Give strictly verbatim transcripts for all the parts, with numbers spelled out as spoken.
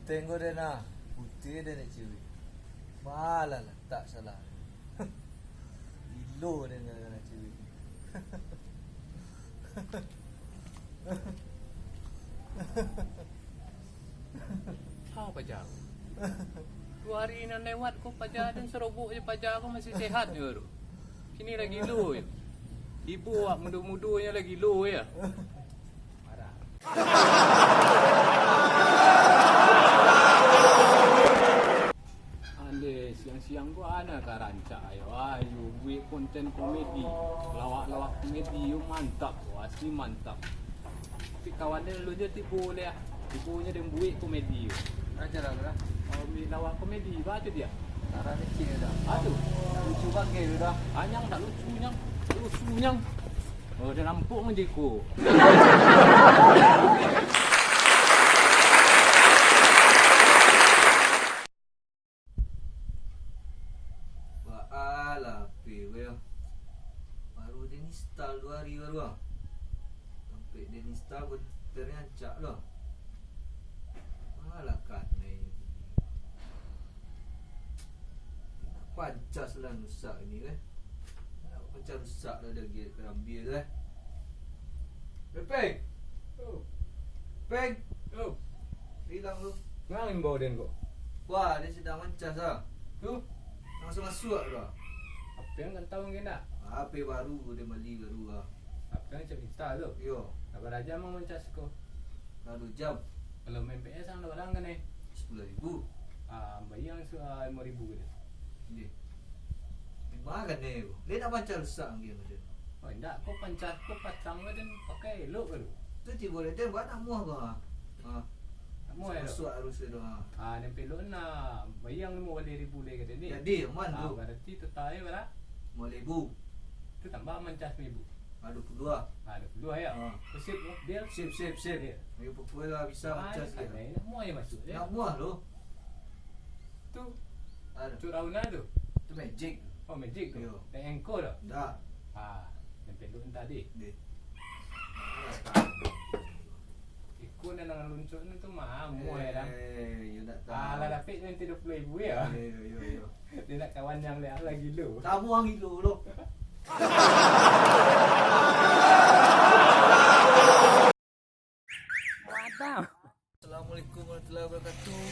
Tengok deh nah, putiah deh ni ciwik. Malah latak salah. Gilo deh gara-gara ciwik. Ha, paja. Duo ari nan lewat ko paja den sarobok jo paja ko masih sehat jo tu. Kini lah gilo jo. Ibo awak mudo-mudonyo lah gilo jo. Marah. Ande siang-siang ko ana ka rancak ayo, ayo buek konten komedi. Lawak-lawak komedi yo mantap, asli mantap. Tapi kawan den alun jo tibo lai ah. Tibonyo den buek komedi yo. Aja lah, lah. Kalau ambiak lawak komedi, ba tu dia? Cara kecil dah. Ah, tu. Lucu bagai tu dah. Anyang tak lucu nyang. Lucu nyang. Oh, dah nampak ngan jiko. Baa lah H P ko yo. Baru den install duo ari baru ah. Sampek den install, komputer rancak lo. Malah kanai. Nak pancas lah rusak ni kan. Nak pancas rusak lah lagi karambia tu eh. Peng! Oh. Peng! Oh. Hilang tu. Nang imbau den ko? Wah, dia sedang mancas ah. Tu? Langsung masuk tu ah. Apa yang kan tahu mungkin tak? H P baru dia beli baru ah. Apa yang cak minta tu? Yo. Berapa jam mau mancas ko? Lalu jam. Kalau main P S ang berapa kan eh? Sepuluh ribu. Ah, bayang su ah, lima ribu gitu. Deh. Di mana ni? Dia nak pancas rusak angin macam tu. Oh, indak. Ko pancas, ko pasang ko den pakai elok ko tu. Tu tibo den buat nak muah ko. Ha. Nak muah elok. Masuk arus tu ha. Ah, nempel elok nah. Bayang lima baleh ribu lai ka tadi. Jadi, aman tu. Ah, berarti total bara? Lima ribu. Tu tambah mancas lima ribu. Ah, dua puluh dua. Ah, dua puluh dua ya. Ah. Sip tu, deal. Sip, sip, sip. Deal. Ayo pukul lah bisa mancas dia. Nak muah je masuk dia. Nak muah tu. Tu. Aduh. Tu Rauna tu. Tu magic. Oh, magic tu. Yo. Tak engko tu. Dah. Ah, nempel dulu tadi. Deh. Iko nan luncur ni tu mah, muah ya dah. Eh, yo nak tahu. Ah, lah dapik nanti dua puluh ribu ya. Yo, yo, yo, yo. Dia nak kawan yang lihat lagi lo. Tamu ang gilo lo. Wadah. Assalamualaikum warahmatullahi wabarakatuh.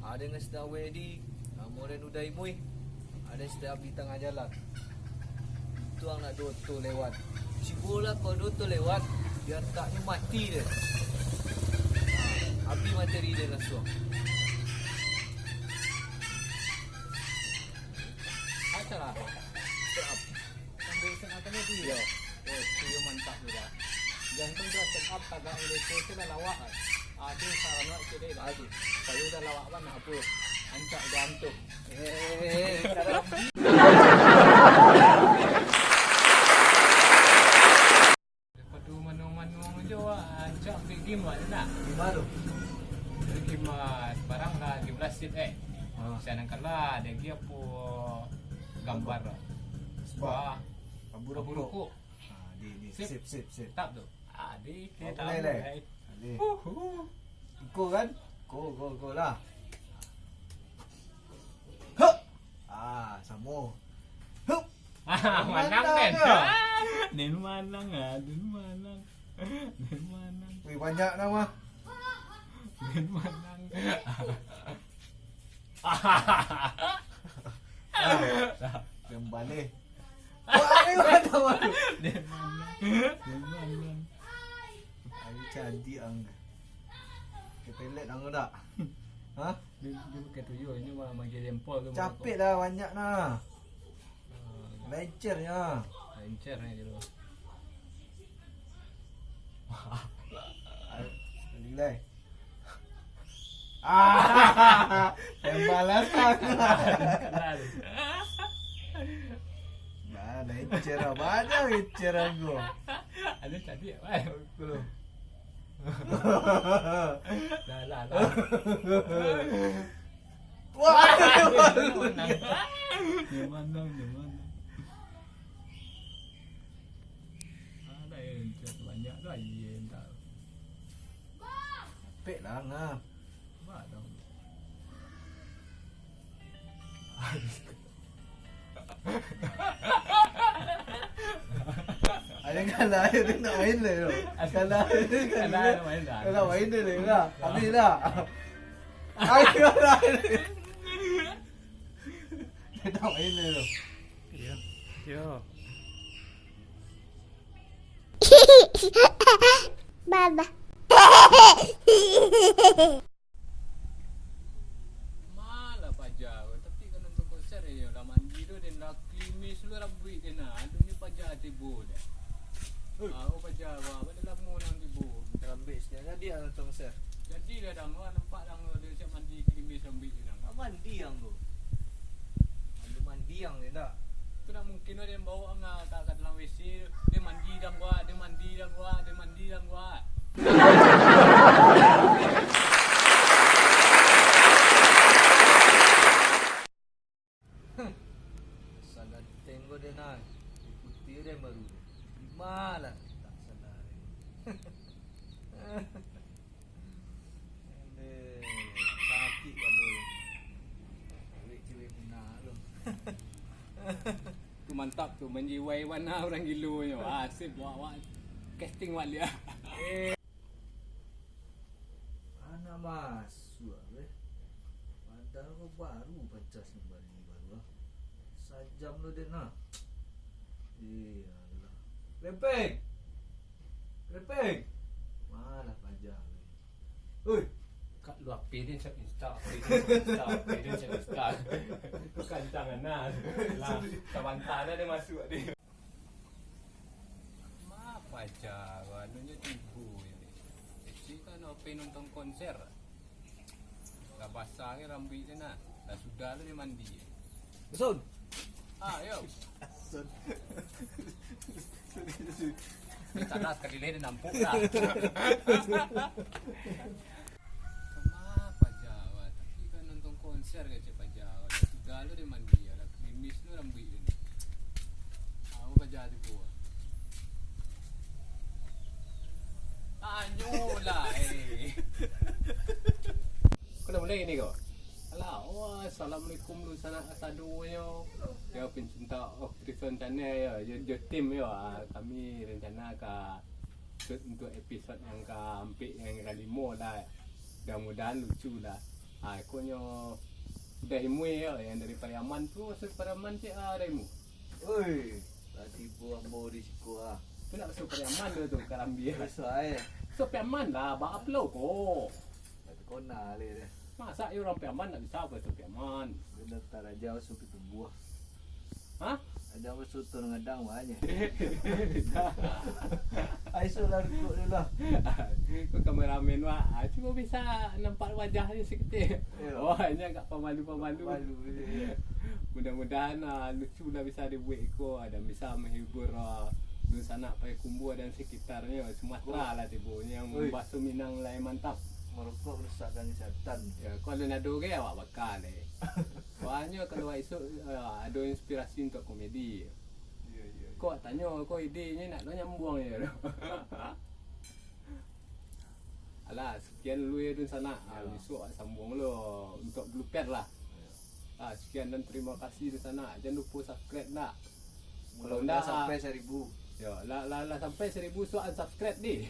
Ada dengan sedang Wedi. Namo dia Nudai Mui. Ada sedang di tangah jalan. Itu ang nak doto lewat. Cibolah kau doto lewat, biar taknya mati deh. Habis materi dia langsung. Acalah. Sambil iseng makan ni, Pi? Yo. Oh, itu yo mantap tu dah. Jantung dah set up, tagak oleh tu, tu dah lawak kan. Ah, tu saran awak tu deh, dah tu. Kalau dah lawak kan, nak apa? Ancak dah antuk. Eh, sekarang. Daripada manuang-manuang aja, wah, ancak ambil game awak tu nak. Game apa tu? Game, ah, sebarang lah, game lah seat eh. Ah. Siang nan kalah, ada lagi apa gambar lah. Sebab. Wah. Abu Abu rokok. Rokok. Ah, di, di. Sip. Sip, sip, sip. Tap tu. Ah, di. Apa tap leleh? Ai. Alih. Uhu. Engko kan? Ko, ko, ko lah. Hek! Ah, samo. Hup! Ah, manang, manang Den. Den manang, ah, Den manang. Den manang. Wih, banyak nama. Den manang. Ah, yang balik. Wah, ini mana, waduh? Den manang. Den manang. Ayo, cantik ang. Kepelet ang dak? Hah? Dia, dia bukan tuyul, ini mah manggil jempol tu. Capek dah banyak nah. Lencernya. Lencernya je tu. Ayo, nilai. Ah, yang balas aku. Nah, dah encer lah. Banyak encer aku. Ada tadi apa? Aku belum. Dah lah, lah. Wah, dia manang. Dia manang, dia manang. Ada yang encer banyak tu, iya, entah. Capek lah, ngah. Ba dong. Kalah, dia nak main dia tu. Kalah, dia nak main dah. Nak main dia ni, dah. Habis dah. Ayo, dah. Dia nak main dia tu. Iyo. Iyo. Baba. Malah paja ko, tapi kan nonton konser yo lah mandi tu, den lah klimis lu rambuik den nah. Alun nyo paja tibo dah. Oi. Ah, oh paja ko, apo dah lamo nang tibo. Rambik sikit. Jadi lah nonton konser. Jadi lah dang, wah nampak dang, dia siap mandi klimis rambuik den nah. Ah, mandi ang tu. Alun mandi ang tu ndak? Tu ndak mungkin lah den bawa ang ka, ka dalam W C. Dia mandi dang kuat, dia mandi dang kuat, dia mandi dang kuat. Saganteng ko den nah, ikuti den baru. Malah tak sadar. Aduh, sakik kalo. Cewek-cewek punah lo. Tu mantap tu, manjiwai bana urang gilo nyo. Ah, sip, wak, wak. Casting wak liak. Anak masuak, weh. Padahal ko baru pancas nan bali baru, ah. Sajam lo den, nah. Eh, alah. Repeng! Repeng! Malah paja, weh. Oi! Kak, lu H P den cak Insta, H P den cak Insta, H P den cak Insta. Itu kancangan, nah. Lah, sabanta lah dia masuk, dia. Ma paja ko, anu nyo tibo ini. Kecil kan H P nonton konser. Lah basah ke rambuik tu nah. Lah sudah tu dia mandi. Sun. Ah, yo. Sun. Ni tanah sekali lagi dia nampuk lah. Kama paja awak, tapi kan nonton konser kecek paja awak. Sudah lu dia mandi, alah klimis lu rambuik dia ni. Awak paja tibo. Tanyo lah, eh. Kau nak mulai ni kau? Alah, oh, assalamualaikum dunsanak kasadonyo. Yo, pencinta, oh, Trison Channel yo, yo, yo tim yo. Ah, kami rencana ka shoot untuk episod yang kaampek, yang kalimo lah. Mudah-mudahan lucu lah. Ah, konyo udah imui yo, yang dari Pariaman tu, maksud Pariaman cek ah, dari mu. Oi, lah tibo ambo di siko ah. Tu nak masuk Pariaman tu, tu, Karambia. Biaso ai. So Pariaman lah, ba upload ko. Kona le deh. Masa iyo urang Piaman ndak bisa bahaso Piaman? Daftar aja masuk ke tubuh. Hah? Ada masuk tu ngadang banyak. Ai, so lah rukuk dulu lah. Kau kameramen, Wak. Ah, cuma bisa nampak wajahnya seketik. Iyo. Oh, ini agak pemalu-pemalu. Malu je, iyo. Mudah-mudahan, ah, lucu lah bisa dibuat iko, dan bisa menghibur, ah, dunsanak Payakumbuah dan sekitarnya, Sumatera lah tibo, yang Oi. Bahaso Minang lah yang mantap. Merokok merusakkan kesehatan. Ya, kalau nado ke awak bakal eh. Soalnya kalau awak esok, ah, ado inspirasi untuk komedi. Iyo, iyo, iyo. Kok tanyo, kok idenya nak lo nyambung je. Alah, sekian dulu ya dunsanak. Ah, Ya. Besok awak sambung lo untuk blooper lah. Ya. Ah, sekian dan terima kasih dunsanak. Jangan lupa subscribe nak. Kalau Mudah-mudahan ndak, sampai seribu. Yo, lah, lah, lah sampai seribu, so unsubscribe ni.